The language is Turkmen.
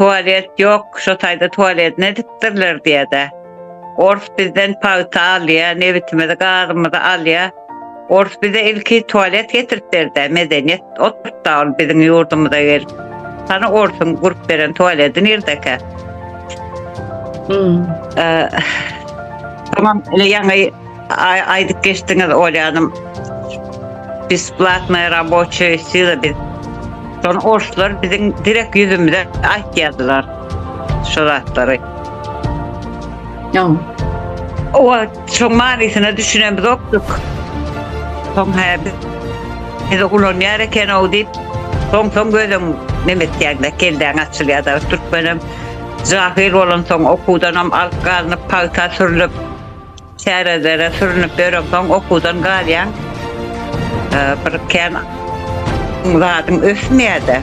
Tualet ýok, şo taýda tualet nedipdirler diýýär-de. Ors bizden pagta alýar, nebitimizi, gazymyzy alýar. Ors bize ilki tualet getirip berdi, medeniýet oturtdy ol biziň ýurdumyza gelip. Hany orsuň gurup beren tualeti nirdekä? Hmm. Tamam, ýaňy aýdyp geçdiňiz Olýanym. Besplatная рабочая сила biz. Şony orslar biziň direkt ýüzümize aýtýardylar şo zatlary. Ýa. O wagt şoň manysyna düşünemzokdyk. Soň hä biz bizi ulanýar eken-ow diýip, soň-soň gözüň neme etýäň-de, kelläň açylýar-da. Türkmenem jahyl bolansoň okuwdanam alyp galynyp, pagta sürlüp, Çärelere sürünip ýöreňsoň okuwdan galýaň. Bir kän zadyň ösmeýär-de.